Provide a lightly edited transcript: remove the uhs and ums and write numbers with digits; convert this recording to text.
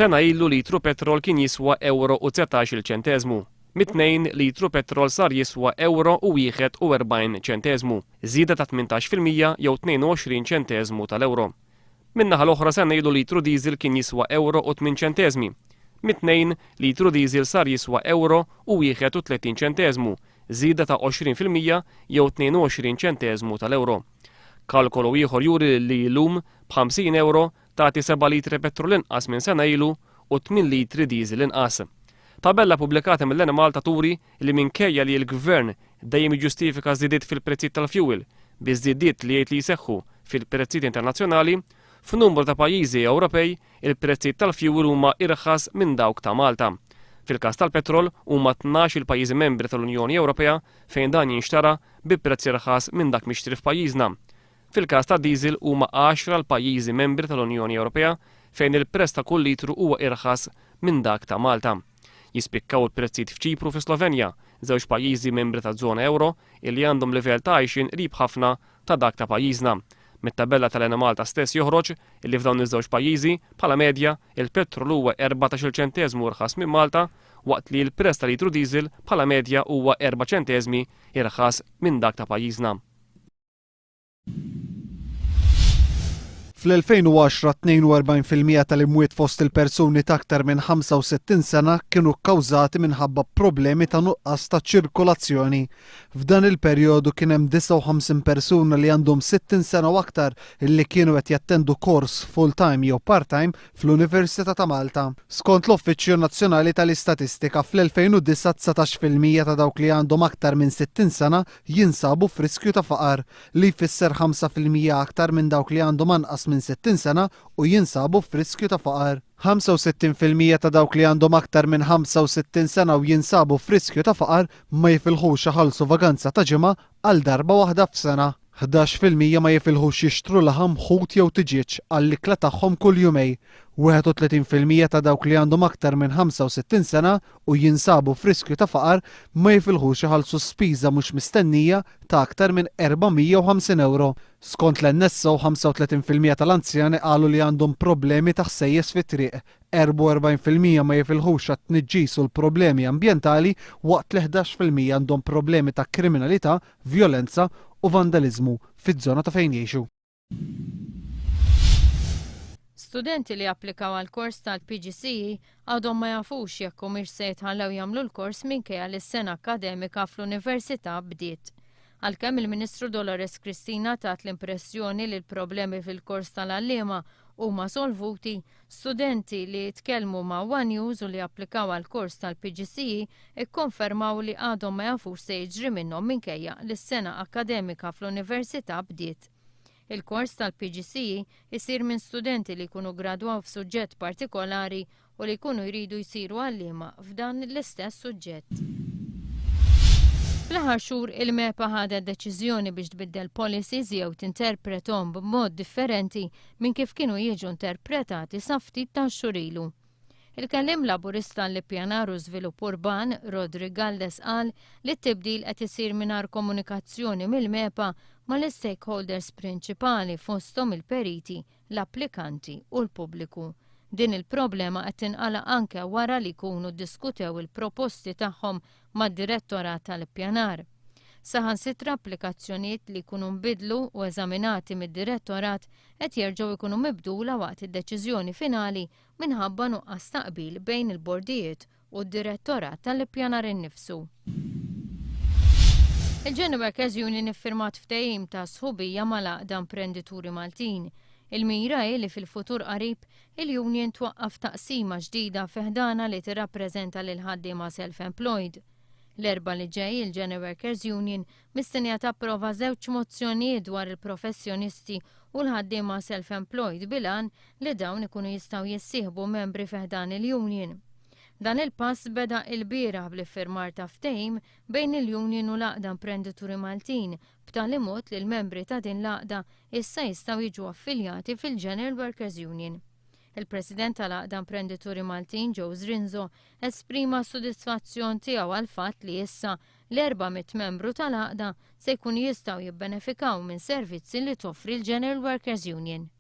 Sena ilu litru petrol kien jiswa ewro u 19-il ċenteżmu. Mit-Tnejn, litru petrol sar jiswa ewro u 41 ċenteżmu, żieda ta' 18% jew 22 ċenteżmu tal-ewro. Min-naħa l-oħra sena ilu litru diesel kien jiswa ewro u 8 ċenteżmi. Mit-Tnejn, litru diesel sar jiswa ewro u 31 ċenteżmu, żieda ta' 20% jew 22 ċenteżmu tal-ewro. Kalkolu ieħor juri li llum, b'50 ewro, tagħti seba' litri petrol inqas minn sena ilu u tmien litri diesel inqas. Tabella pubblikata mill-Enemalta turi li minkejja li l-Gvern dejjem jiġġustifika żidiet fil-prezzijiet tal-fjuwil bi żidiet li jgħid li jseħħu fil-prezzijiet internazzjonali, f'numru ta' pajjiżi Ewropej il-prezzijiet tal-fjuwil huma irħas minn dawk ta' Malta. Fil-każ tal-petrol huma 12 il-pajjiżi membri tal-Unjoni Ewropea fejn dan jinxtara bi prezz irħas minn dak mixtri f'pajjiżna. Fil-każ tad-diesel huma għaxra l-pajjiżi membri tal-Unjoni Ewropea fejn il-prezz ta' kull litru huwa irħas minn dak ta' Malta. Jispikkaw il-prezzijiet f'Ċipru u fis-Slovenja, żewġ pajjiżi membri taż-żona ewro illi għandhom livell ta' għajxien qrib ħafna ta' dak ta' pajjiżna. Mit-tabella tal-Enemalta stess joħroġ illi f'dawn iż-żewġ pajjiżi, bħala medja, il-petrol huwa 14-il ċenteżmu irħas minn Malta waqt li l-prezz ta' litru diesel bħala medja huwa erba' ċenteżmi irħas minn dak ta' pajjiżna. Fl-2010, 42% tal-imwiet fost il-persuni ta' aktar minn 65 sena kienu kkawżati minħabba problemi ta' nuqqas ta' ċirkolazzjoni. F'dan il-perjodu kien hemm 59 persuna li għandhom 60 sena u aktar li kienu qed jattendu kors full-time jew part-time fl-Università ta' Malta. Skont l-Uffiċċju Nazzjonali tal-Istatistika, fl-2009 19% ta' dawk li għandhom aktar minn 60 sena jinsabu f'riskju ta' faqar, li jfisser 5% aktar minn dawk li għandhom anqas minn 60 sena u jinsabu f'riskju ta' faqar. 65% ta' dawk li għandhom aktar minn 65 sena u jinsabu f'riskju ta' faqar ma jifilħux iħallsu vaganza ta' ġimgħa għal darba waħda f'sena. 11% ma jifilħux jixtru laħam, ħut jew tiġieġ għall-ikla tagħhom kull jumej. 31% ta' dawk li għandhom aktar minn 65 sena u jinsabu f'riskju ta' faqar ma jifilħux iħallsu spiża mhux mistennija ta' aktar minn 450 ewro. Skont l-NSO, 35% tal-anzjani qalu li għandhom problemi ta' ħsejjes fit-triq, 44% ma jifilħux għat-tniġġis u l-problemi ambjentali waqt li 11% għandhom problemi ta' kriminalità, vjolenza u vandaliżmu fiż-żona ta' fejn jgħixu. Studenti li applikaw għal kors tal-PGCE għadhom ma jafux jekk humiex se jitħallew jagħmlu l-kors minkejja li s-sena akkademika fl-università bdiet. Għalkemm il-Ministru Dolores Cristina tat l-impressjoni li l-problemi fil-kors tal-għalliema huma solvuti, studenti li tkellmu ma' One News u li applikaw għal kors tal-PGCE ikkonfermaw li għadhom ma jafux se jiġri minnhom minkejja li s-sena akkademika fl-università bdiet. Il-kors tal-PGCE isir minn studenti li jkunu ggradwaw f'suġġett partikolari u li jkunu jridu jsiru għalliema f'dan l-istess suġġett. Fl-aħħar xhur il-MEPA ħadet deċiżjoni biex tbiddel policies jew tinterprethom b'mod differenti minn kif kienu jiġu interpretati sa ftit tax-xhur ilu. Il-Kelliem Laburista għall-Ippjanar u Żvilupp Urban, Roderick Galdes qal li t-tibdil qed isir mingħajr komunikazzjoni mill-MEPA mal-istakeholders prinċipali fosthom il-periti, l-applikanti u l-pubbliku. Din il-problema qed tinqala' anke wara li jkunu ddiskutew il-proposti tagħhom mad-Direttorat tal-Ippjanar. Saħansitra applikazzjonijiet li jkunu nbidlu u eżaminati mid-Direttorat qed jerġgħu jkunu mibdula waqt id-deċiżjoni finali minħabba nuqqas ta' qbil bejn il-bordijiet u d-Direttorat tal-Ippjanar innifsu. Il-General Workers Union iffirmat ftehim ta' sħubija mal-Għaqda Imprendituri Maltin. Il-mira hi li fil-futur qarib il-union twaqqaf taqsima ġdida fi ħdanha li tirrappreżenta lill-ħaddiema self-employed. L-Erbgħa li ġej il-General Workers Union mistennija tapprova żewġ mozzjonijiet dwar il-professjonisti u l-ħaddiema self-employed bil-għan li dawn ikunu jistgħu jissieħbu membri fi ħdan il-union. Dan il-pass beda ilbieraħ bl-iffirmar ta' ftehim bejn il-union u l-Għaqda Imprendituri Maltin b'tali mod li l-membri ta' din l-għaqda issa jistgħu jiġu affiljati fil-General Workers Union. Il-President tal-Għaqda Imprendituri Maltin Joe Zrinzo esprima s-sodisfazzjon tiegħu għall-fatt li issa l-400 membru tal-għaqda se jkunu jistgħu jibbenefikaw minn servizzi li toffri l-General Workers Union.